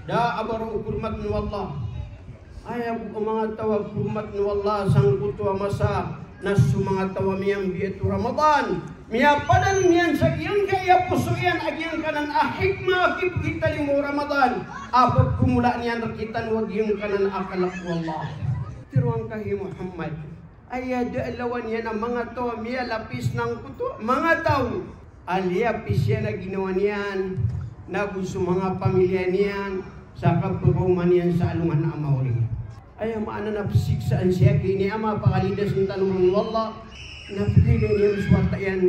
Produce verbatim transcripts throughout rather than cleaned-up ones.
Da a ba roo kormatn o Allah. Aya bo a manga taw a kormatn o Allah sangkoto a masa na so manga taw a miyambiyat o Ramadan. Miyapadalm iyan sa giyangkaya poso iyan a giyangkanan a hikmah a kipkhitalingoma o Ramadan a pphmolaan iyan rktano a giyangkanan a kalk o Allah. Tharoang ka, hay Muhammad, aya da a lawan iyan a manga taw a miyalapis nangkoto a manga taw a liyapis iyan a ginawa niyan, nago so manga pamilya niyan, sa kapkaoma niyan sa alongan a maori. Aya maana na psiksaan siya ki ini a mapakalidas tano ron o Allah, na pkhailay niyan so wata iyan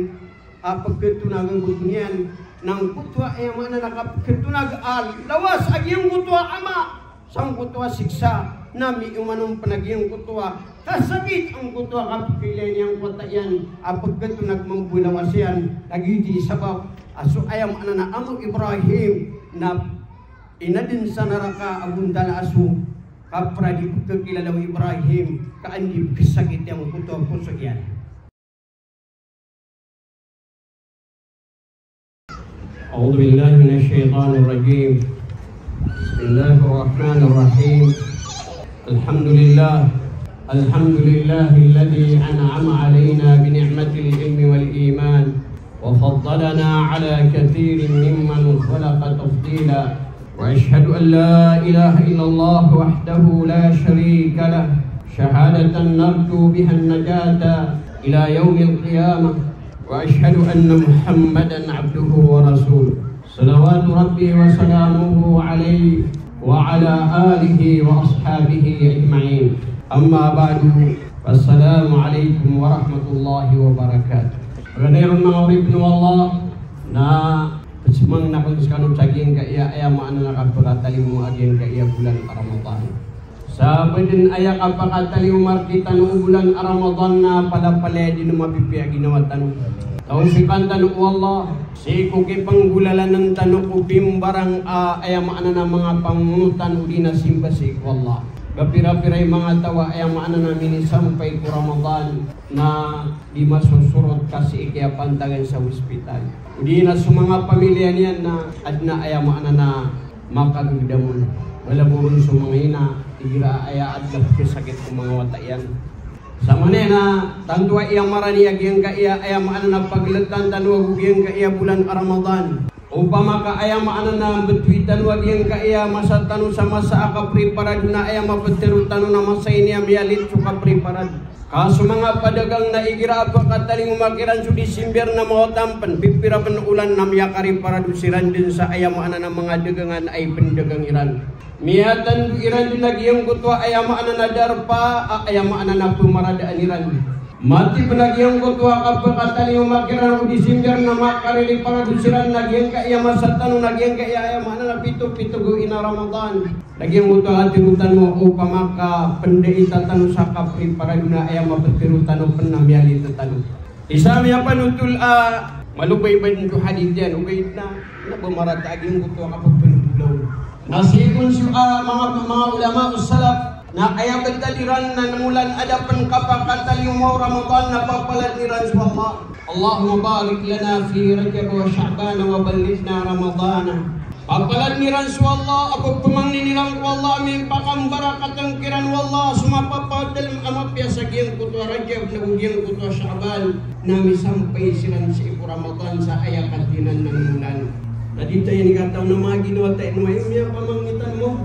a pkhatonag angkoto niyan, nangkoto a aya maana na kapkhatonag a lawas a giyangkoto a ama sangkoto a siksa, na miyoman on pn a giyangkoto a kasakit angkoto a kapkhailay niyan ko wata iyan a pkhatonag mambo a lawas iyan, lagid i sabap a so aya maana na ama o Ibrahim na inadn sa naraka a bontal a so kapra di pkhakilala o Ibrahim ka an di pkhasakit iyan angkoto a poso iyan. أعوذ بالله من الشيطان الرجيم. بسم الله الرحمن الرحيم. الحمد لله. الحمد لله الذي أنعم علينا بنعمة العلم والإيمان وفضلنا على كثير ممن خلق تفضيلا. وأشهد أن لا إله إلا الله وحده لا شريك له، شهادة نرجو بها النجاة إلى يوم القيامة. وأشهد أن محمدا عبده ورسوله، صلوات ربي وسلامه عليه وعلى آله وأصحابه أجمعين. أما بعد، فالسلام عليكم ورحمة الله وبركاته. Pagari ron, manga oripn o Allah, na pzmangn akn skano sa giyangkaya aya maana na kapakatalingoma a giyangkaya bolan a Ramadan. Sa ba dn aya kapakatalingoma rktano o bolan a Ramadan na palapalaya dn o mapipiya a ginawa tano. Taofiqan tano o Allah sii ko kipnggolalan tano ko pimbarang a aya maana na manga pangonotan odi na simba sii ko Allah. Kapira-pira i manga taw a aya maana na minisampay ko Ramadan na di masosorot ka sii kiyapantagan sa ospital. Odi na so manga pamilya niyan na adn a aya maana na makagdam on. Wala bo ron so manga ina, igira aya adn a pkhasakit ko manga wata iyan. Samanaya na tanto a aya marani a giyangkaya aya maana na pagltan tano ago giyangkaya bolan a Ramadan. Opama ka aya maana na mbtowi tano a giyangkaya masa tano sa masa a kapreparado na aya maptharo tano na masa ini a miyalit so kapreparado. Ka so manga padagang na igira a pkatalingoma kiran so December na mawatan pn pipira pn olan na miyakariparado siran dn sa aya maana na manga dagangan a ipndagang iran. Miyatando iran dn a giyangkoto a aya maana na darpa a aya maana na pmaradaan iran. Mati pn a giyangkoto a kapkatalingoma kiran o December na makaririparado siran na giyangkaya masa tano na giyangkaya aya maana na pito, pito gawii na Ramadan. Na giyangkoto a katharo tano opama ka pndaita tano sa kapreparado na aya maptharo tano pn na miyalit tano. Isa a miyapanotol a malobaybayan ko hadith iyan, ogaid na, na ba marata a giyangkoto a kapagpnotol on. Na sii kon so, ah, manga, manga ulama o salaf, na aya btad iran na molan a da pn kapakatalingoma o Ramadan na papaladn iran so Allah. Allahumma barik lana fi Rajab wa Sha'ban wa ballighna Ramadana. Papaladn iran so Allah, a pphangnin iran ko Allah a mipakambarakatan kiran o Allah so mapapadalm a mapiya sa giyangkoto a Rajab na go giyangkoto a Sha'ban, na misampay siran sii ko Ramadan sa aya katinan na molan. Na di ta iyan kataw na magi na wata i no ay miyapamangni tano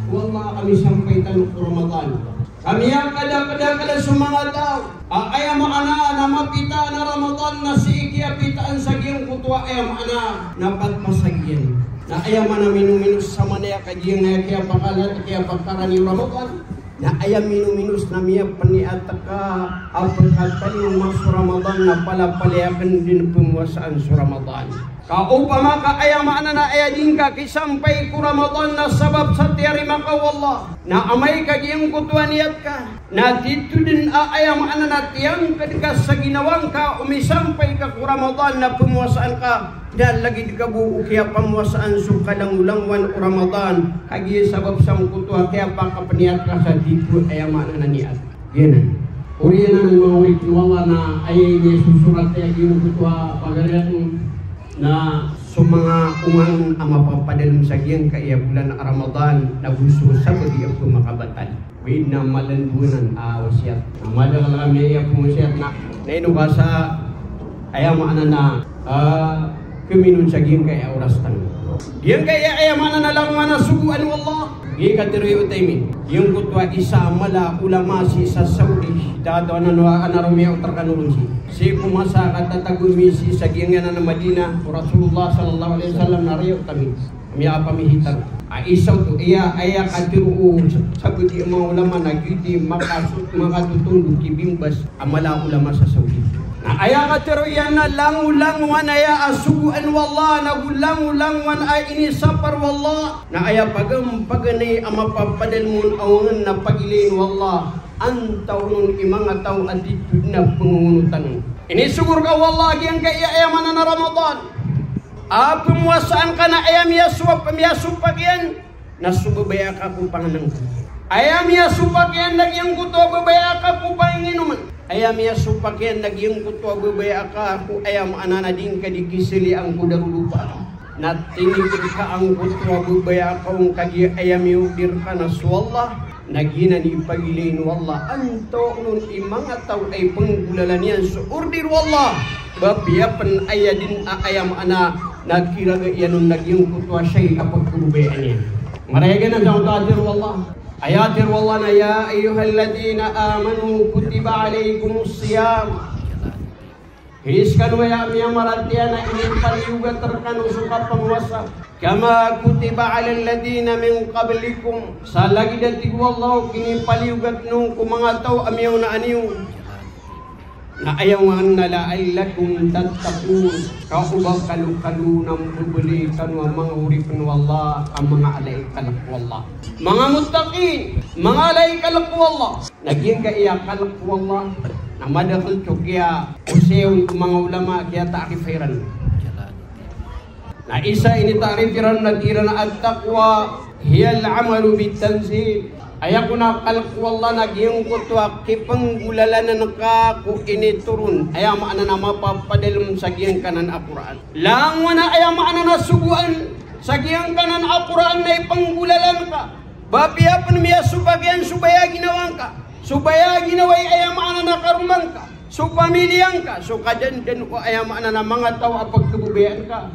o Allah a misampay tano ko Ramadan. Ka miyakadakdakl so manga taw a aya maana na mapitaan a Ramadan na sii kiyapitaan sa giyangkoto a aya maana na pagpasagiyan. Na aya maana minominos samanaya ka giyangkaya kiyapakala, kiyapakarani o Ramadan. Na aya minominos na miyapniyat ka a pkatalingoma so Ramadan na palapalaya akn dn pmowasaan so Ramadan. Ka opama ka aya maana na aya di ngka kisampay ko Ramadan na sabap sa tiyarima ka o Allah, na amay ka giyangkoto a niyat ka, na tito dn a aya maana na tiyangkd ka sa ginawa ngka o misampay ka ko Ramadan na pmowasaan ka, na lagid ka bo o kiyapamowasaan so kalangolangowan o Ramadan, kagiya sabap sangkoto a kiyapakapniyat ka sa tito aya maana na niyat. Giyanan. Oriyan anan manga oripn o Allah na aya inisosorat iyan giyangkoto a pagari akn na So manga onga a mapapadalem sa giyangkaya bolan a Ramadan na go so sabaad a pemakabatal. Oway, na malandowanan a wasiyat. Na madakl kami aya pemwasiyat na, na ino ka sa aya maana na, ah, keminon sa giyangkaya oras tano. Giyangkaya aya maana na langowan a sogoan o Allah. Giya katharo i Uthaymin, giyangkoto a isa a mala a ulama sii sa Saudi, da a taw anan a, anan a romiyaot rekano ron sii. Sii ko masa a katatago ami sii sa giyangkanan a Madinah o Rasulullah sallallahu alaihi wasallam na riyaot ami. Miyapamihita. A isa oto, aya, aya katharo o sabaad a manga ulama na giyoto i makaso-, makatotondog ki Bin Baz a mala a ulama sa Saudi. Na aya katharo iyan na langolangowan aya a sogoan o Allah, na go langolangowan a inisapar o Allah. Na aya pagampaganay a mapapadalem on a onga na pagilayin o Allah, antawaa on i manga taw a titho den a pengongonotan on. Inisogo rka o Allah giyangkaya aya maana na Ramadan a pemowasaan ka na aya miyasopak, miyasopak iyan na so babaya ka ko pangenengken. Aya miyasopak iyan na giyangkoto a babaya ka ko panginginomen. Aya miyasopak iyan na giyangkoto a babaya ka ko aya maana na di ngka di kiselian ko darodopa. Na tinigor ka angkoto a babaya ka on kagiya aya miyaodi rka na so Allah, na giyanan i pagilayin o Allah, antawaa on i manga taw a ipenggolalan iyan so order o Allah, ba apiya pen aya den a aya maana na kiraga iyan on na giyangkoto a shay a pagkababayaan iyan. Marayag anan sa oto a katharo o Allah. Aya katharo o Allah na, "Ya ayyuhalladhina amanu kutiba alaykumus siyam." Hay sekano aya miyamaratiyaya na inipaliyogat rekano so kapowasa. Kama kutiba alal ladhina min qablikum. Sa lagid a tig o Allah o kinipaliyogat on ko manga taw a miyaona niyo. Na aya maana na la'allakum tattaqun. Ka o ba kalokalo na mbebeli tano a manga oripen o Allah a manga ala i kalek o Allah. Manga muttaqin, manga ala i kalek o Allah. Na giyangkaya kalek o Allah na madakl so kiyaosay on ko manga ulama, kiyata'rif iran. Na isa i inita'rif iran na tig iran a at-taqwa hiyal amalu bit-tanzil. Aya kon a kalek o Allah na giyangkoto a kipenggolalanen ka ko initoron, aya maana na mapapadalem sa giyangkanan a Qur'an. Langon a aya maana na sogoan sa giyangkanan a Qur'an na ipenggolalan ka. Ba apiya pen miyasopak iyan so baya a ginawa ngka, so baya a ginawa i aya maana na karoma ngka, so pamiliya ngka, so kadandan o aya maana na manga taw a pagkababayaan ka.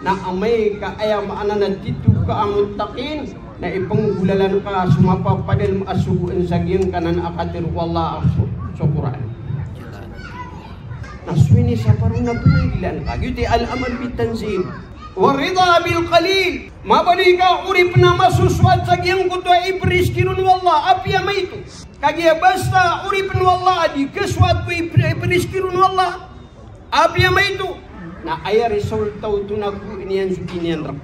Na amay ka aya maana na titho ka a muttaqin, na ipenggolalan ka so mapapadalem a sogoan sa giyangkanan a katharo o Allah a so, so Qur'an. Na so inisapar on na penanggilaan ka. Giyoto i al-amal bit-tanzil. War-ridha bil qalil. Mabaloy ka oripen a masosoat sa giyangkoto a iperizki ron o Allah, apiya maito. Kagiya basta oripen o Allah a di kasoat ko ipe-, iperizki ron o Allah, apiya maito. Na aya resulta oto na kowaan iyan so di niyan rek.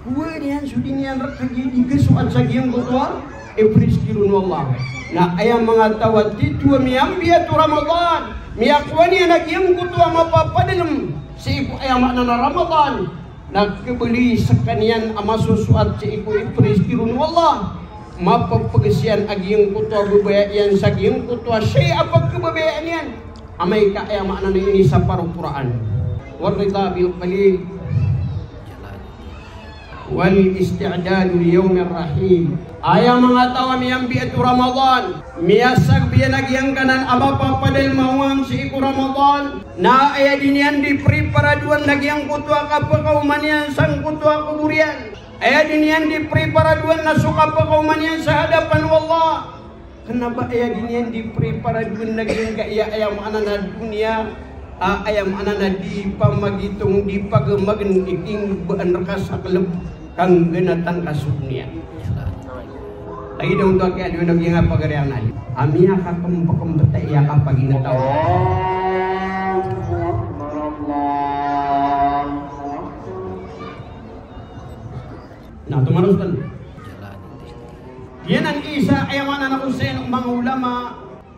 Kowaan iyan so di niyan rek kagiya di kasoat sa giyangkoto a iperizki ron o Allah. Na aya manga taw a titho a miyambiyat o Ramadan, miyakowa niyan a giyangkoto a mapapadalem sii ko aya maana na Ramadan, na kebeli sekaniyan a masosoat sii ko iperizki ron o Allah. Mapapeges iyan a giyangkoto a babaya iyan sa giyangkoto a shay a pagkababayaan iyan. Amay ka aya maana na inisapar o Qur'an. War-ridha bil qalil. Wal isti'dadu li yawmir rahil. Aya manga taw a miyambiyat o Ramadan, miyasagbi iyan a giyangkanan a mapapadalem a onga sii ko Ramadan, na aya di niyan di preparadowan na giyangkoto a kapakaoma niyan sangkoto a kobor iyan. Aya di niyan di preparadowan na so kapakaoma niyan sa hadapan o Allah. Kena ba aya di niyan di preparadowan na giyangkaya aya maana na doniya, a, aya maana na di pamagitong, di pagamagen i kinggobaan reka sa keleb ka nggenatan ka so doniya. Lagid oto a kiyadowa na giyangkaya pagari a nali a miyakakempekempet a aya kapaginetaw. Na tomaros tano. Giyanan i isa aya maana na osayan o manga ulama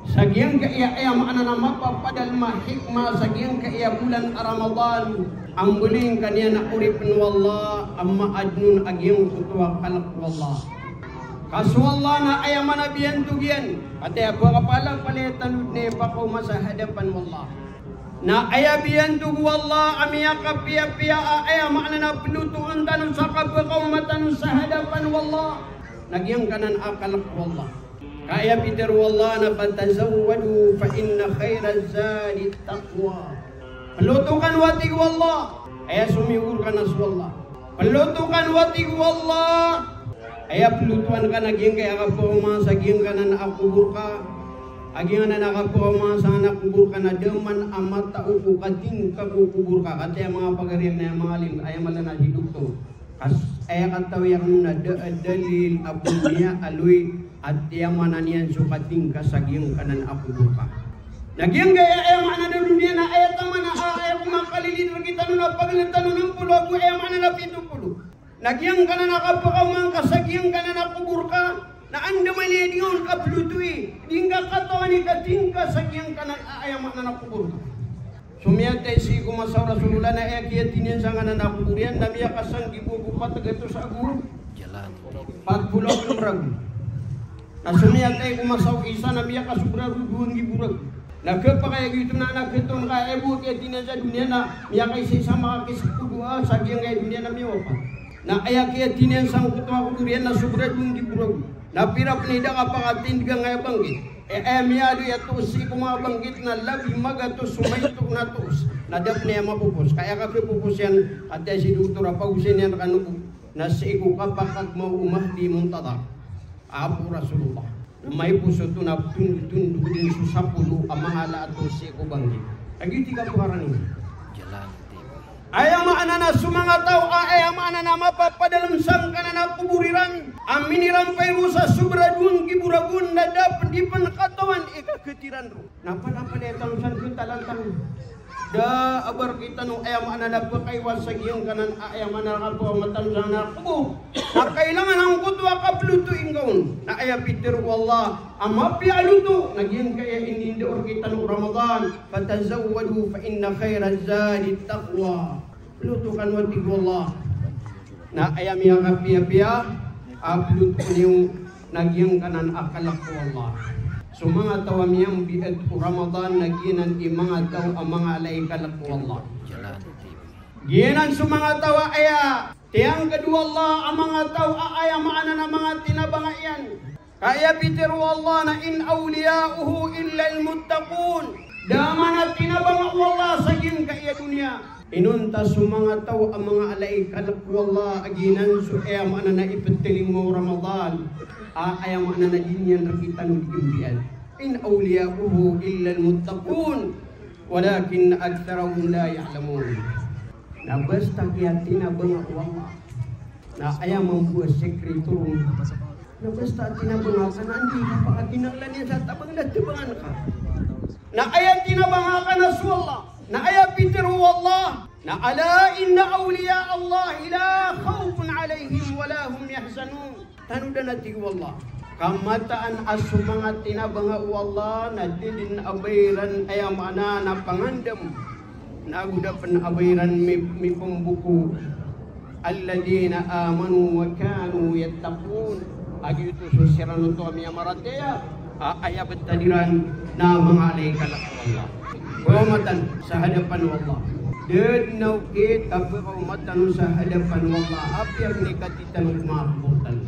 sa giyangkaya aya maana na mapapadalem a hikmah sa giyangkaya bolan a Ramadan, a mbaloy ngka niyan a oripen o Allah a maaden on a giyangkoto a kalek o Allah. Ka so Allah na aya maana biyantog iyan, pati a ba kapala palaya tano den a ipakaoma sa hadapan o Allah. Na aya biyanto o Allah a miyakapiyapiya a aya maana na plotoon tano sa kapakaoma tano sa hadapan o Allah na giyangkanan a kalk o Allah. Ka aya pitharo o Allah na, "Fatazawwadu fa inna khayra zadi taqwa." Ploto kano, a tig o Allah, aya somiyogo rkano so Allah. Ploto kano, a tig o Allah, aya plotoan ka na giyangkaya kapakaoma sa giyangkanan a kobor ka. A giyangkanan a kapakaoma sa giyangkanan a kobor ka na da man a matao ko katingka ko kobor ka. Katii a manga pagari na aya manga alim, aya mala na si doktor. Ka aya katawi akn na da a dalil a bo niyan aloy a tig iyan a maana niyan so katingka sa giyangkanan a kobor ka. Na giyangkaya aya maana na doniya na aya taman a aya ko makalilid rkitano na pagntan tano nm polo ago aya maana na pito polo. Na giyangkanan a kapakaoma ngka sa giyangkanan a kobor ka, na andamanaya di ngka on kaplotowi, di ngka katawan i katingka sa giyangkanan a aya maana na kobor ka. So miyatay sii ko masa o Rasulullah na aya kiyathay niyan sangkanan a kobor iyan na miyakasanggibo ago pat gatos ago pat polo ago nm ragon. Na so miyatay ko masa o isa na miyakasobra ron dowa nggibo ragon. Na khapakay a giyoto na, na khatoon ka aya bo a kiyathay niyan sa doniya na miyakaisaisa, makakisapolo sa giyangkaya doniya na miyawapat. Na aya kiyathay niyan sangkoto a kobor iyan na sobra dowa nggibo ragon. Na pira pn i da kapakatindg angkaya bangkit. E, aya miyaaloy a toos sii ko manga bangkit na labi magatos so maito na toos. Na da pn aya mapopos. Ka aya kapopos iyan, katii si doktor a pagosay niyan rkano bo na sii ko kapakagma o Mahdi Muntadhar a apo o Rasulullah. Na maipos oto na tondotondog dn so sapolo a manga ala a toos sii ko bangkit. Lagid i kapokaran iyan. Aya maana na so manga taw a, aya maana na mapapadalm sangkanan a kobor iran a minirampay ron sa sobra dowa nggibo ragon na da pn, di pn katawan i kakht iran ron. Na pd a pd a aya tano san khatalan tano. Da a ba rkitano aya maana na pkaiwas sa giyangkanan a aya maana na kapakaoma tano sa giyangkanan a kobor. Na kailangan angkoto a kaplotowi ngka on. Na aya pitharo o Allah a mapiya a loto na giyangkaya inindao rkitano o Ramadan, "Fatazawwadu fa inna khayra zadi taqwa." Ploto kano, a tig o Allah. Na aya miyakapiyapiya a ploto niyo na giyangkanan a kalk o Allah. So manga taw a miyambiat o Ramadan na giyanan i manga taw a manga ala i kalk o Allah. Giyanan so manga taw a aya tiyangkd o Allah a manga taw a aya maana na manga tinabanga iyan. Ka aya pitharo o Allah na, "In awliya'uhu illal muttaqun." Da man a tinabanga o Allah sa giyangkaya doniya inonta so manga taw a manga ala i kalk o Allah a giyanan so aya maana na iptalingoma o Ramadan a aya maana na di niyan rkitano di imbiat. "In awliya'uhu illal muttaqun, walakinna aktharahum la ya'lamun." Na basta kiyatinabanga o Allah na aya mambo a sekreto ron. Na basta tinabanga ka na anda i kapakakinanglan iyan sa tabang na tabangan ka. Na aya tinabanga ka na so Allah. Na aya pitharo o Allah na, "Ala inna awliya Allahi la khawfun alayhim wa la hum yahzanun." Tanodan, a tig o Allah, ka mataan a so manga tinabanga o Allah na da dn a ba iran aya maana na pangandam, na ago da pn a ba iran mi-, mipmboko. Alladhina amanu wa kanu yattaqun. A giyoto so siran oto a miyamaratiyaya a aya btad iran na manga ala i kalk o Allah. Pakaoma tano sa hadapan o Allah. Da dn a okit a pakaoma tano sa hadapan o Allah. Apiya pn i katii tano ko manga kobor tano.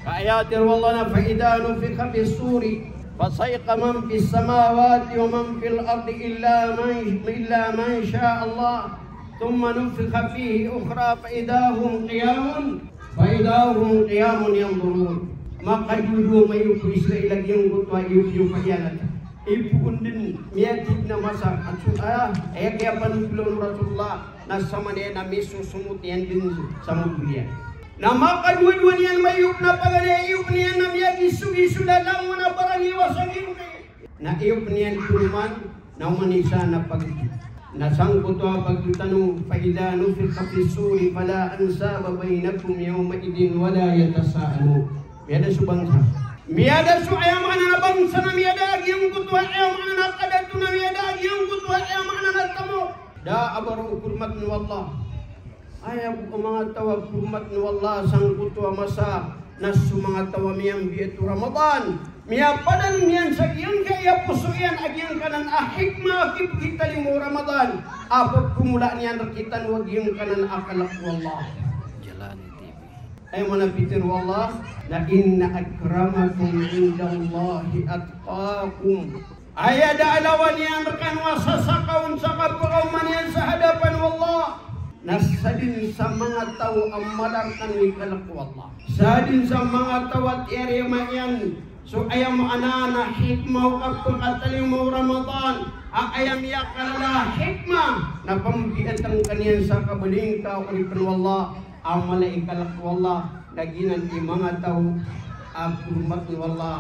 Ka aya pitharo o Allah na, "Fa idha nufikha fis suri fa sa'iqa man fis samawati wa man fil ardi illa man, illa man sha Allah. Thumma nufikha fihi ukhra fa idha hum qiyamun, fa idha hum qiyamun yanzurun." Makadowa-dowa mayop o Israel a giyangkoto a iyop-iyop a iyanat. Ipoon dn, miyatig na masa, a so, a, aya kiyapanogoln o Rasulullah na samanaya na misosomot iyan dn sa maboliyan. Na makadowa-dowa niyan mayop na paganay a iyop niyan na miyagisogiso na langon a barangiwa sa giyangkai. Na iyop niyan poroman, na oman i isa na pagito. Na sangkoto a pagito tano, "Fa idha nufikha fis suri fala ansaba bainahum yawma idhin wala yatasa'alun." Miyada so bangsa. Miyada so aya maana na bangsa na miyada a giyangkoto a aya maana na kadato na miyada a giyangkoto a aya maana na tamok. Da a ba roo kormatn o Allah. Aya bo a manga taw a kormatn o Allah sangkoto a masa na so manga taw a miyambiat o Ramadan. Miyapadalm iyan sa giyangkaya poso iyan a giyangkanan a hikmah a kipkhitalimo o Ramadan a pphmola niyan rktano a giyangkanan a kalk o Allah. Jalani T V. Aya maana pitharo o Allah na, "Inna akramakum indallahi atqakum." Aya da a lawan iyan rkano a sasakaw on sa kapkaoma niyan sa hadapan o Allah na sadn sa manga taw a mala rkano i kalk o Allah. Sadn sa manga taw a tiyariyama iyan so aya maana na hikmah o kapkatalimo o Ramadan, a aya miyakalala a hikmah na pmbiyatngka niyan sa kabalingka o oripn o Allah a mala i kalk o Allah, na giyanan i manga taw a poromatn o Allah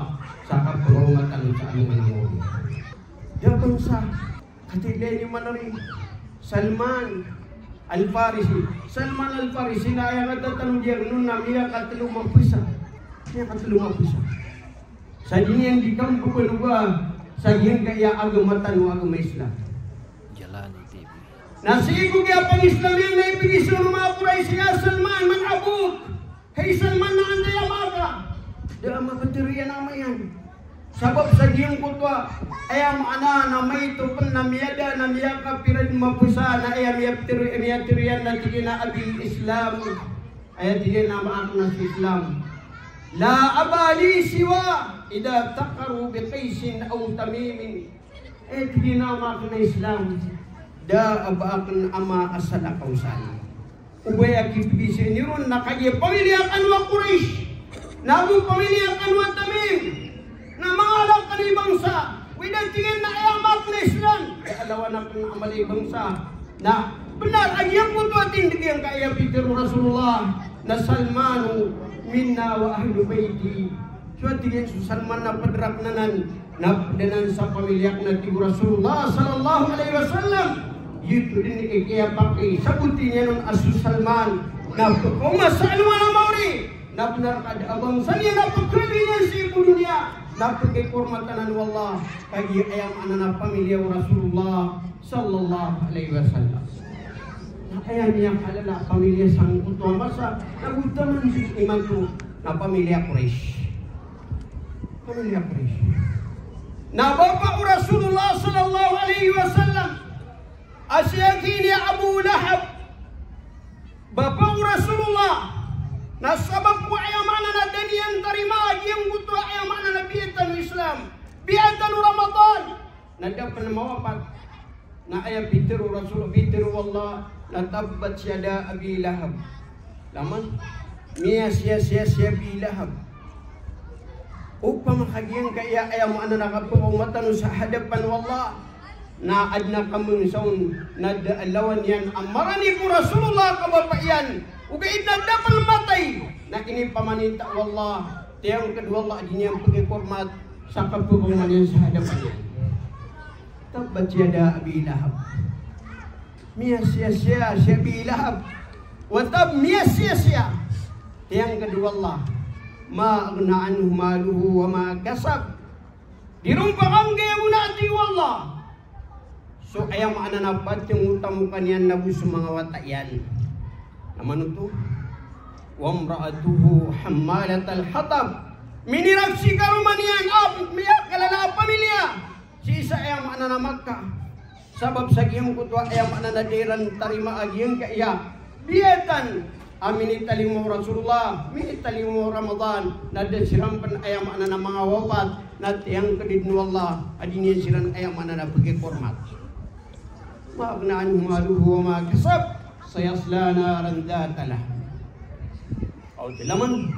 sa kaporomatn sa alongan a mawri. Da a bangsa, katharo iyan i mala ri Salman Al-Farisi. Salman Al-Farisi na aya katatano iyan on na miyakatlo mapasa. Miyakatlo mapasa. Sa di niyan di kambabaloba sa giyangkaya agama tano a agama Islam. Jalani T V. Na sii ko kiyapangislam iyan na ipigiza on o manga Quraysh, "Ya Salman, man abuk?" Hay Salman, na anda i ama ka? Da a maptharo iyan a ama iyan. Sabap sa giyangkoto a aya maana na maito pn na miyada na miyakapira dn mapasa na aya miyaptharo, miyatharo iyan na tig iyan a, "Abi Islam." Aya tig iyan a ama akn na so Islam. "La aba li siwa idha taqaru bi Qaisin aw Tamimin." Eh, tig iyan a ama akn a Islam, da a ba akn ama a salakaw san. Oba aya kipgiza iyan ron na kagiya pamiliya kano a Quraysh, na ago pamiliya kano a Tamim, na manga ala kano i bangsa. Wida tig iyan na aya ama akn a Islam, da a lawan akn a mala i bangsa. Na bnar a giyangkoto a tindg iyan ka aya pitharo o Rasulullah na, "Salmanu minna wa ahlu bayti." So a tig iyan so Salman na pd rakn anan, na pd anan sa pamiliya akn, a tig o Rasulullah sallallahu alaihi wasallam. Giyoto dn i kiyapakisaboti niyan on a so Salman na pkaoma sa alongan a mawri. Na bnar ka da a bangsa niyan a pkhaadn iyan sii ko doniya na pkikormatan anan o Allah, kagiya aya maana na pamiliya o Rasulullah sallallahu alaihi wasallam. Na aya miyakalala a pamiliya sangkoto a masa na go taman sii imanto na pamiliya Quraysh. Pamiliya Quraysh. Na bapa o Rasulullah sallallahu alaihi wasallam a si aki niyan a Abu Lahab. Bapa o Rasulullah, na sabap ko aya maana na da niyan tarimaa giyangkoto a aya maana na biyatan o Islam, biyatan o Ramadan, na da pn mawapat. Na aya pitharo o Rasul, pitharo o Allah, na tabbat yada Abi Lahab. Laman, miyasiyasiya si Abi Lahab. Opama ka giyangkaya aya maana na kapkaoma tano sa hadapan o Allah, na adn a kamangsa on na da a lawan iyan a marani ko Rasulullah a kabapa iyan. Ogaid na da pn matay na inipamanita o Allah, tiyangkd o Allah a di niyan pkikormat sa kapkaoma niyan sa hadapan iyan. Tabbat yada Abi Lahab. Miyasiyasiya si Abi Lahab. Wa tab, miyasiyasiya. Tiyangkd o Allah. Ma aghna anhu maluhu wa ma kasab. Di ron pakanggay a gona, a tig o Allah, so aya maana na pati o tamokan iyan ago so manga wata iyan. Na mano oto? Wa imra'atuhu hammalatal hatab. Minirak si karoma niyan a miyakalala a pamiliya sii sa aya maana na Makkah. Sabap sa giyangkoto a aya maana na da iran tarimaa giyangkaya biyatan a minitalima o Rasulullah, minitalima o Ramadan, na da siran pn aya maana na manga wapat, na tiyangkd dn o Allah a di niyan siran aya maana na pkikormat. Ma aghna anhu maluhu wa ma kasab, sayasla naran dhata lahab. Aw, di laman.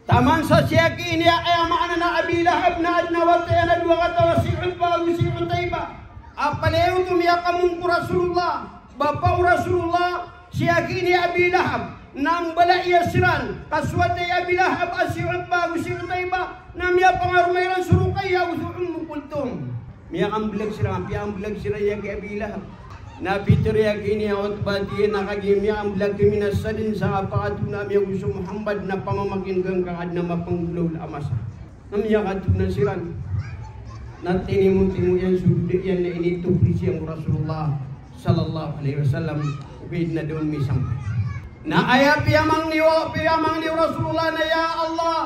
Taman sa si aki niyan a aya maana na Abi Lahab na adn a wata iyan a dowa kataw a si Utbah ago si Utaybah. A palaya oto miyakamong ko Rasulullah, bapa o Rasulullah, si aki niyan a Abi Lahab. Na mbala iyan siran, ka so wata i Abi Lahab a si Utbah ago si Utaybah, na miyapangaroma iran so Ruqayyah ago so Umm Kulthum. Miyakamblag siran, piyakamblag siran i aki Abi Lahab. Na pitharo i aki niyan a Utbah, tig iyan a kagiya miyakamblag kami na sadn sa kapakatona ami ago so Muhammad na pamamakin'g angka a adn a mapanggolawla a masa. Na miyakatona siran. Na tinimotimo iyan so doda iyan na initoprisi iyan ko Rasulullah sallallahu alaihi wasallam. Ogaid na da on misampay. Na aya piyamangni o, piyamangni o Rasulullah na, "Ya Allah,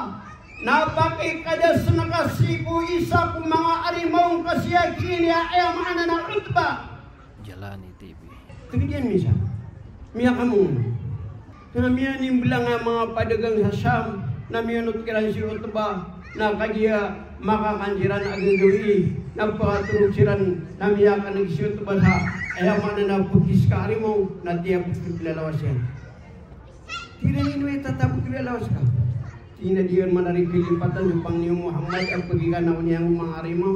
Na pakikadasn ka sii ko isa ko manga arimaw ngka sii a kiniya, aya maana na Utbah. Jalani T V. Tig iyan misa, miyakamong. Na miyanimblang a manga padagang sa Sham, na miyanot kiran si Utbah, na kagiya makakan siran a gagawii, na pakatorog siran, na miyakaneg si Utbah sa, aya maana na pagis ka arimaw, na tiya pagis ka lalawas iyan. Tig iran, ino i tatabot ko lalawas ka? Tig iyan a di man ari kalipatan so pangni o Muhammad a pagikanaw niyan o manga arimaw.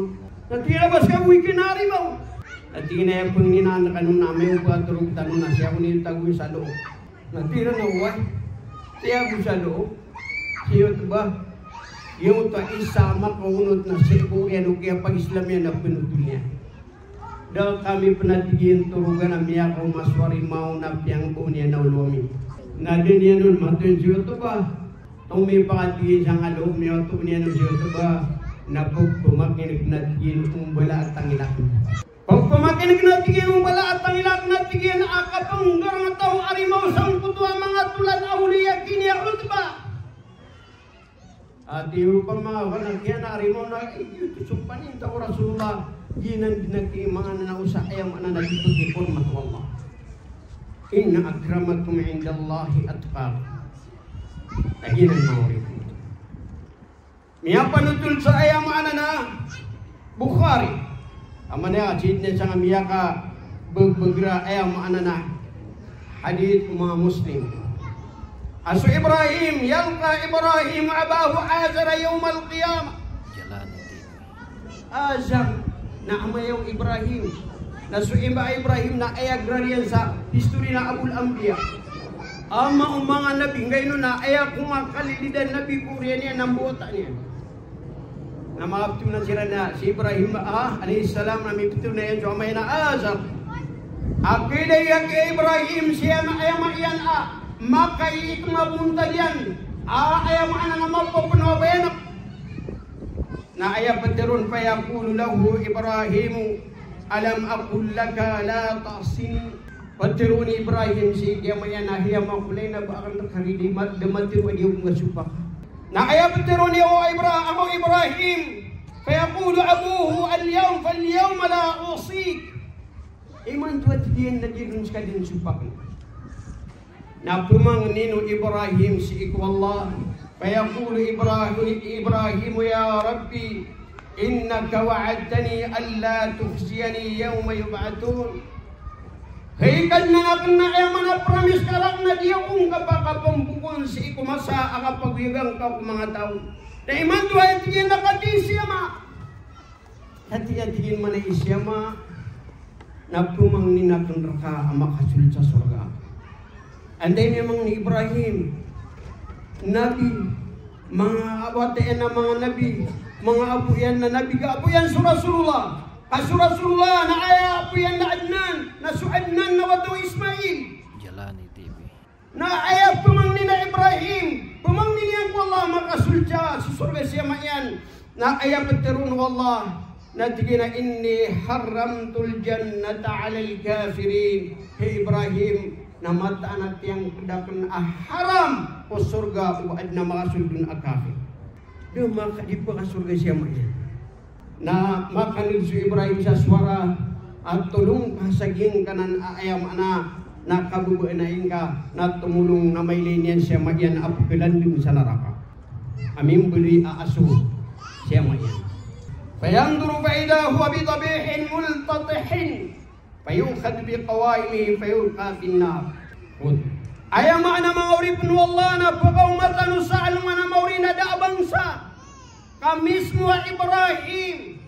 Na tig iyan a ba ska bo ikina arimaw? Na tig iyan a aya pangninaan kano na amay o pakatorog tano na sii ako niyo tagoy sa loob. Na tig iran a oway, tiya bo sa loob. Si Utbah, giyoto a isa a makaonot na sii ko oriyan o kiyapag-Islam iyan na pnotol iyan. Da kami pn, a tig iyan, torogan a miyakaoma so arimaw na piyangbo niyan a olo ami. Na da niyan on matoon si Utbah. Tomipak, a tig iyan, sangkalo, miyaoto niyan on si Utbah. Na pagpamakineg, a tig iyan, o mbala a tangilak. Pagpamakineg, a tig iyan, o mbala a tangilak, a tig iyan, a kapnggarngta o arimaw sangkoto a manga tolan a olo iyan kiniya Utbah. Ati opama ka na kiyan a arimaw na, eh, giyoto so paninta o Rasulullah, giyanan dn a kiimangan na osa, aya maana na di pagihormat o Allah. Inna akramakum indallahi atqakum. Aya giyanan manga oripn. Miyapanotol sa aya maana na Bukhari. Amana ya, sidna sanga miyakabagbagra aya maana na hadith o manga Muslim. A so Ibrahim, yalqa Ibrahim abahu Azara yawmal qiyamah. Azar, na ama iyan o Ibrahim. Na so ima a Ibrahim na aya grar iyan sa history na Abul Anbiya. Ama o manga nabi, nggaino na aya ko manga kalilid a nabi ko oriyan iyan na mbawata niyan. Na makaptona siran na si Ibrahim, ah, alayhis salam, na miptona iyan so ama iyan a Azar. Akida iyan ki Ibrahim, si ama, aya ama iyan a makaiit, mabontal iyan. Ah, aya maana na mapapno a bayanak. Na aya ptharoon, fayaqulu lahu Ibrahimu, alam aqul laka la tahsin. Ptharoon i Ibrahim sii ki ama iyan a, hay ama ko, ilay na ba akn rka di ma-, da matharo a di ako ngka sopak. Na aya ptharoon iyan o Ibra-, ama o Ibrahim, fayaqulu abuhu, al-yawm, fal-yawma la usik. Imanto, a tig iyan, na di ron ska dn sopakn. Na pmangnin o Ibrahim sii ko Allah. Fayaqulu Ibrahim, Ibrahim, ya Rabbi, innaka wa'adtani alla tukhziyani yawma yub'athun. Hay Kadnan akn, na aya maana a promise ka rakn na di ako ngka pakapmbokon sii ko masa a kapagoyaga ngka ko manga taw. Na imanto, a tig iyan, na katii si ama. Katii, a tig iyan, maana i si ama na pmangnin akn rka a makasold sa sorga. Anday miyamangni i Ibrahim, nabi, manga wata iyan a manga nabi, manga apo iyan na nabi, ka apo iyan so Rasulullah. Ka so Rasulullah na aya apo iyan na Adnan, na so Adnan na wata o Ismail. Jalani T V. Na aya pmangnin a Ibrahim, pmangnin iyan ko Allah a makasold sa so sorga si ama iyan. Na aya ptharoon o Allah, na tig iyan a, inni harramtul jannata alal kafirin. Hay Ibrahim, na mataan a tiyangkd akn a haram ko sorga o adn a makasold on a kafir. Da maka-, di pakasorga si ama iyan. Na makaneg so Ibrahim sa sowara a tolong ka sa giyangkanan a, aya maana na, kababaan a ingka, na tomolong, na mailay niyan si ama iyan a pkhalandng sa naraka a mimbaloy a aso si ama iyan. Fayanzuru fa idha huwa bidhabihin multatihin. Fayukhadhu biqawaimihi fayulqa fin nar. Aya maana, manga oripn o Allah, na pkaoma tano sa alongan a maori na da a bangsa. Ka mismo a Ibrahim,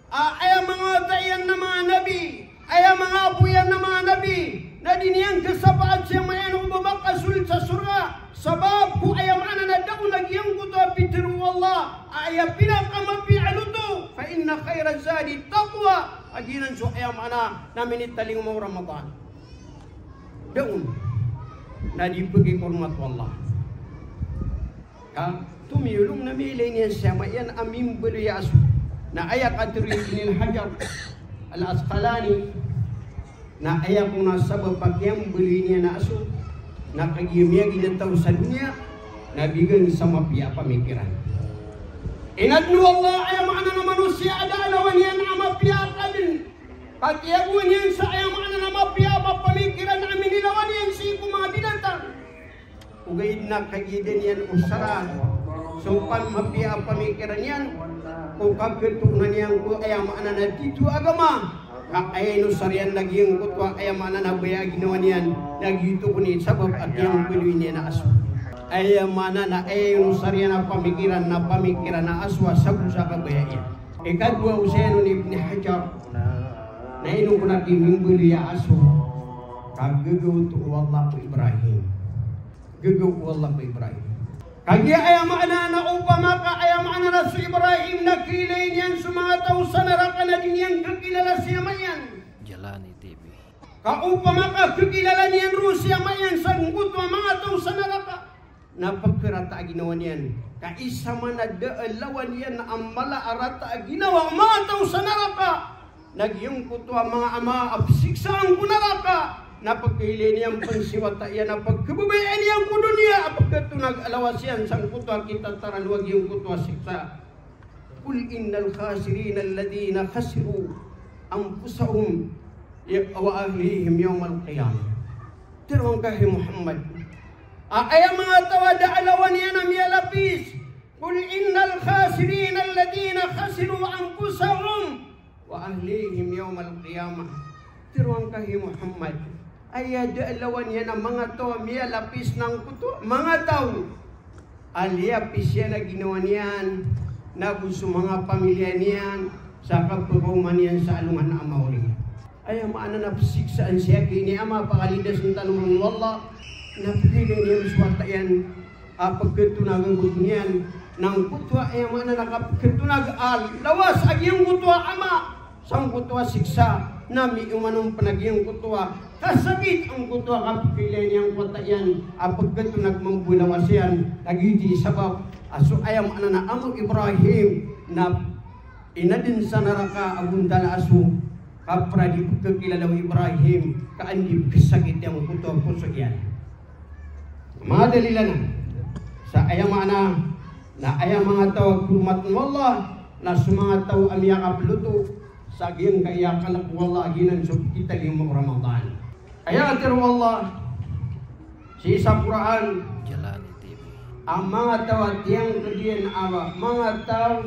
a aya manga wata iyan na manga nabi, aya manga apo iyan na manga nabi, na di niyan khasapaat si ama iyan o ba makasold sa sorga. Sabap ko aya maana na da on a giyangkoto a pitharo o Allah a aya pinakamapiya a loto, fa inna khayra zadi taqwa. A giyanan so aya maana na minitalingoma o Ramadan. Da on na di pkhihormat o Allah. Ka tomiyolong na miilay niyan si ama iyan a mimbaloy a aso. Na aya katharo i Ibn Hajar Al-Asqalani, na aya kon a sabap a kiyambaloy niyan a aso na kagiya miyagina taw sa doniya na bigan sa mapiya a pamikiran. Inadn o Allah, aya maana na manosiya a da a lawan iyan a mapiya a kadn. Ka tiyagoan iyan sa aya maana na mapiya a pamikiran a minilawan iyan sii ko manga binatang. Ogaid na kagiya da niyan osara so pam-, mapiya a pamikiran iyan ko kakatoona niyan ko aya maana na titho a agama. Ka aya inosar iyan na giyangkoto a aya maana na baya a ginawa niyan, na giyoto kon i sabap a giyangkoto a ginawa niyan a aso. Aya maana na aya inosar iyan a pamikiran na pamikiran a aso a sago sa kabaya iyan. Ikadowa, o Sayyid Ibn Hajar, na ino kon a di mimbaloy a aso, ka gagaoto o Allah ko Ibrahim. Gagaw o Allah ko Ibrahim. Kagiya aya maana na opama ka aya maana na so Ibrahim na kilayn iyan so manga taw sa naraka na di niyan kakilala si ama iyan. Jalani T V. Ka opama ka kakilala niyan roo si ama iyan sangkoto a manga taw sa naraka, na pkharata a ginawa niyan. Ka isa man a da a lawan iyan a mala a rata a ginawa o manga taw sa naraka, na giyangkoto a manga ama a psiksaan ko naraka, na pkhailay niyan pn si wata iyan, na pkhababayaan iyan ko doniya a pkhatonag a lawas iyan sangkoto a kitataralo a giyangkoto a siksa. Qul innal khasirina alladhina khasiru anfusahum ya-, wa ahlihim yawmal qiyamah. Tharoa ngka, hay Muhammad, a aya manga taw a da a lawan iyan a miyalapis. Qul innal khasirina alladhina khasiru anfusahum wa ahlihim yawmal qiyamah. Tharoa ngka, hay Muhammad, aya da a lawan iyan a manga taw a miyalapis na angkoto a manga taw a liyapis iyan a ginawa niyan, nago so manga pamilya niyan, sa kapakaoma niyan sa alongan a maori. Aya maana na psiksaan siya ki ini ama, pakalidasn tano ron o Allah, na pkhailay niyan so wata iyan a pkhatonag angkoto niyan, na angkoto a aya maana na kapkhatonag a lawas a giyangkoto a ama sangkoto a siksa, na miyoman on pn a giyangkoto a kasakit angkoto a kapkhailay niyan ko wata iyan a pkhatonag mambo i lawas iyan, lagid i sabap a so aya maana na ama o Ibrahim na inadn sa naraka a gontal a aso, ka para di pkhakilala o Ibrahim, ka an di pkhasakit iyan angkoto a poso iyan. Manga dalil anan sa aya maana na aya manga taw a kormat o Allah na so manga taw a miyakaploto sa giyangkaya kalk o Allah a giyanan so kitalingoma o Ramadan. Aya katharo o Allah sii sa Qur'an, Jalani T V, a manga taw a tiyangkd iyan a manga taw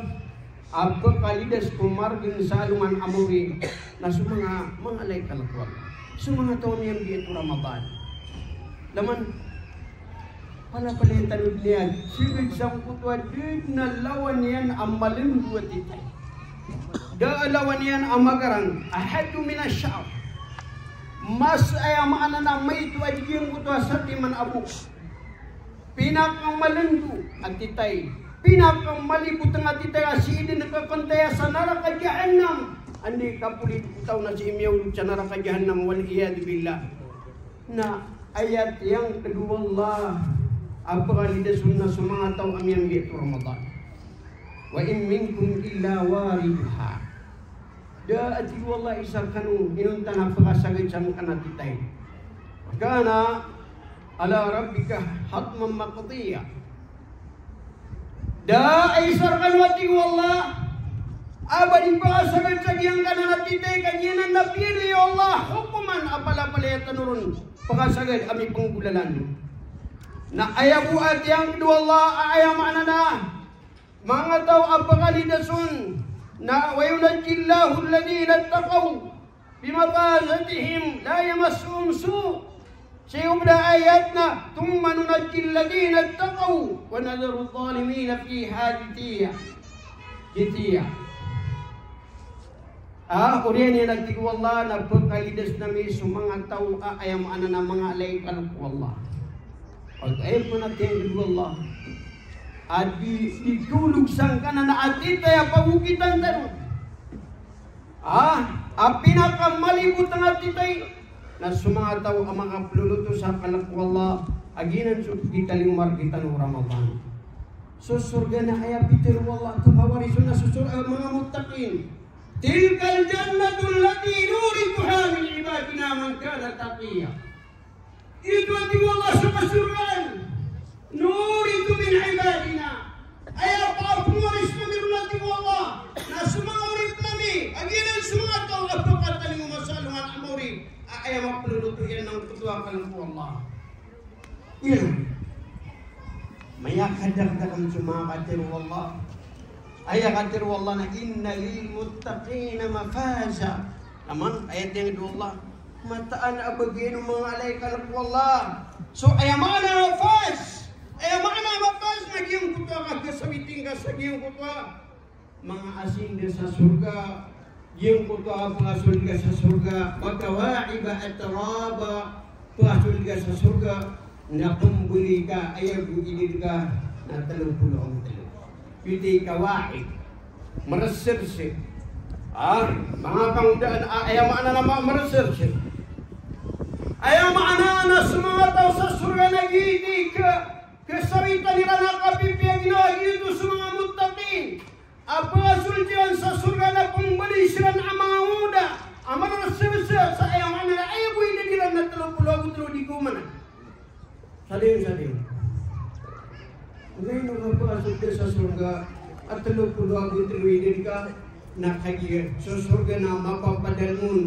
a pkalidas ko margn sa alongan a maori na so manga, manga alay kalk o Allah, so manga taw a miyambiyat o Ramadan. Laman palapalaya tano dn iyan, sii sangkoto a da dn a lawan iyan a malndo a titay. Da a lawan iyan a magarang, ahaddu minash-sha'r. Mas, aya maana na maito a di giyangkoto a satiman a bo. Pinakamalndo a titay, pinakamalibotng a titay a sii dn kakantaya sa naraka jahannam. Anda i kapolid o taw na sii miyaolog sa naraka jahannam, wal iyadhu billah. Na aya tiyangkd o Allah a pkalidas on na so manga taw a miyambiyat o Ramadan. Wa in minkum illa wariduha. Da a tig o Allah a isa rkano inonta na pkasagad sangkanan a titay. Kana ala rabbika hatman maqdiya. Da a isa rkano, a tig o Allah, a ba di pkasagad sa giyangkanan a titay, ka giyanan na piyaloy o Allah, hokoman a palapalaya tano ron pkasagad a mipnggolalan. Na aya bo a tiyangkd o Allah a aya maana na manga taw a pkalidas on na wa yunajjillahu alladhina ittaqaw bimafazatihim la yamassuhum su'. Sii ko pd a ayat na, thumma nunajjil ladhina ittaqaw wa nadharu adh-dhalimina fiha jithiya. Jithiya. Ah, oriyan iyan a tig o Allah na pkalidas ami so manga taw a aya maana na manga alay kalk o Allah. Aya maana tiyangkd o Allah a di, di kaolog sangkanan a titay a pagokitan tano. Ah, a pinakamalibotng a titay na so manga taw a makaploloto sa kalk o Allah a giyanan so kitalingoma rktano o Ramadan. So sorga na aya pitharo o Allah a pkhawarison na so sor-, a manga muttaqin. Tilkal jannatu allati nurithuha min ibadina man kana taqiyya. Ito a tig o Allah so kasorgaan, nurithu min ibadina. Aya pn a pngoris ami Manga katharo o Allah. Aya katharo o Allah na, "Inna lil muttaqina mafaza." Taman, aya tig o Allah, mataan a bagian o manga alay kalk o Allah. So, aya maana mafaz. Aya maana mafaz na giyangkoto a kasawitan ka sa giyangkoto a manga asing da sa sorga, giyangkoto a pkasold ka sa sorga, wa kawa'iba atraba, pkasold ka sa sorga, na pmbaloy ka, aya bo idad ka na tlo polo ago tlo. Pitharo i kawa'ib, mrsrsr. Ah, manga pangodaan, ah, aya maana na ma-, mrsrsr. Aya maana na so manga taw sa sorga na giyoto i ka-, kasawitan iran a kapipiya ginawa giyoto so manga muttaqin. A pkasold iran sa sorga na pmbaloy siran a manga ngoda a mrsrsr sa aya maana na aya bo idad iran na tlo polo ago tlo di ko mana. Sa dn, sa dn. Ino ka pkasold ka sa sorga a tlo polo ago tlo idad ka, na kagiya so sorga na mapapadalm on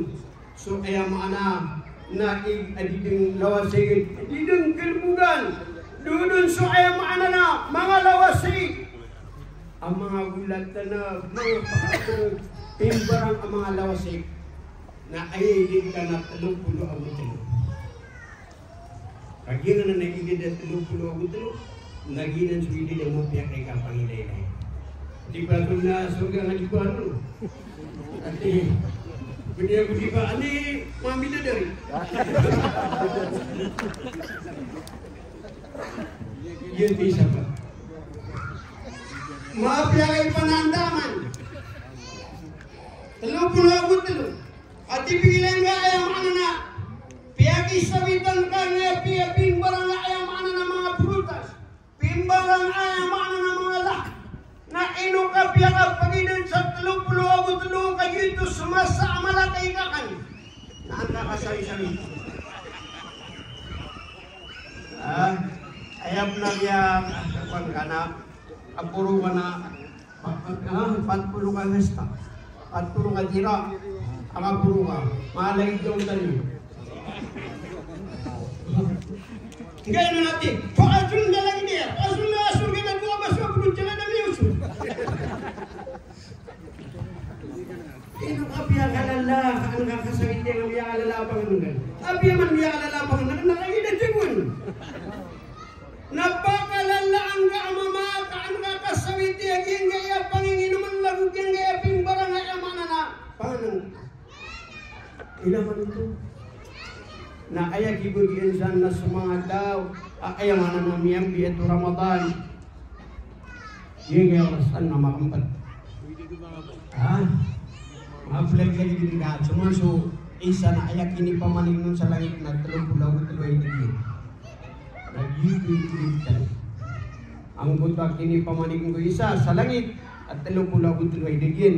so aya maana na i-, a di dn lawasig, a di dn kalbogan. Doon so aya maana na manga lawasig a manga golat na manga pakaatro, pimbarang a manga lawasig. Na aya idad ka na tlo polo ago tlo. Kagiya na idad a tlo polo ago tlo, na giyanan so idad a mapiya ka ikapangilaylay. Di ba to na sorga nga di ko ano? Ati, bniya ko di ba ani mambidadari? Iyan di saba. Mapiya ka ipanandaman. Tlo polo ago tlo. Ati pigilan nga aya maana na piyakisawitan ka nga piya pimbarang nga aya maana na manga prutas. Pimbarang aya maana na manga lah. Na ino ka piyakapagidad sa tlo polo ago tlo ka giyoto so masa a malakayi ka kani? Na an ka kasawisawi. Ah, aya pn a giya, ah, kuwan ka na, aporo ka na, pat, pat, ah, pat polo ka gasta. Pat polo ka tira. Aka polo ka. Malagid ka on tani. Nggaino na ti, pakasold na lagid iyan. Pakasold na, sold ka na dowa, basta polo tira na miyoso. Ino ka piyakalala, ka an ka kasawit iyan a miyakalala a pangndn. Apiya man miyakalala a pangndn, na lagid a tigon. Na pakalala angka a mama ka an ka kasawit iyan a giyangkaya panginginomn ago giyangkaya pimbarang a aya maana na pangnngkn. Ino man oto? Na aya kibagian san na so manga taw a aya maana na miyambiat o Ramadan. Giyangkaya oras san na makmpt. Ha? Maplag lagid ka, so man so isa na aya kinipamanik on sa langit na tlo polo ago tlo a idad iyan. Na giyoto i kinipamanik. Angkoto a kinipamanik ko isa sa langit a tlo polo ago tlo a idad iyan.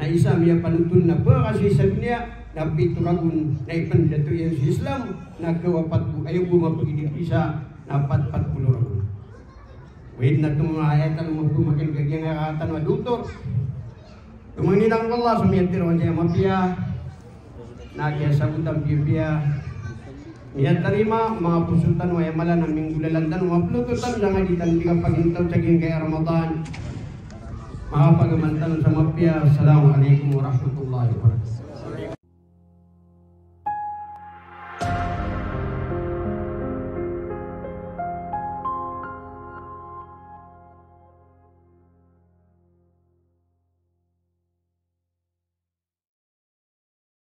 Na isa miyapanotol na ba ka so isa doniya na pito ragon na ipndato iyan so Islam na kawapat ko, aya bo mapagidad isa na pat, pat polo ragon. Wid na tong aya tano mapmakin ka giyangkaya tano a doktor. Tumangnin ako ko Allah so miyatharo on sa mapiya. Na kiyasabotan piyapiya. Miyatarima, manga poso tano, aya mala na minggolalan tano, maploto tano, na nga di tano di kapagintaw sa giyangkaya Ramadan. Manga pagaman tano sa mapiya. Assalamu alaikum warahmatullahi wabarakatuh.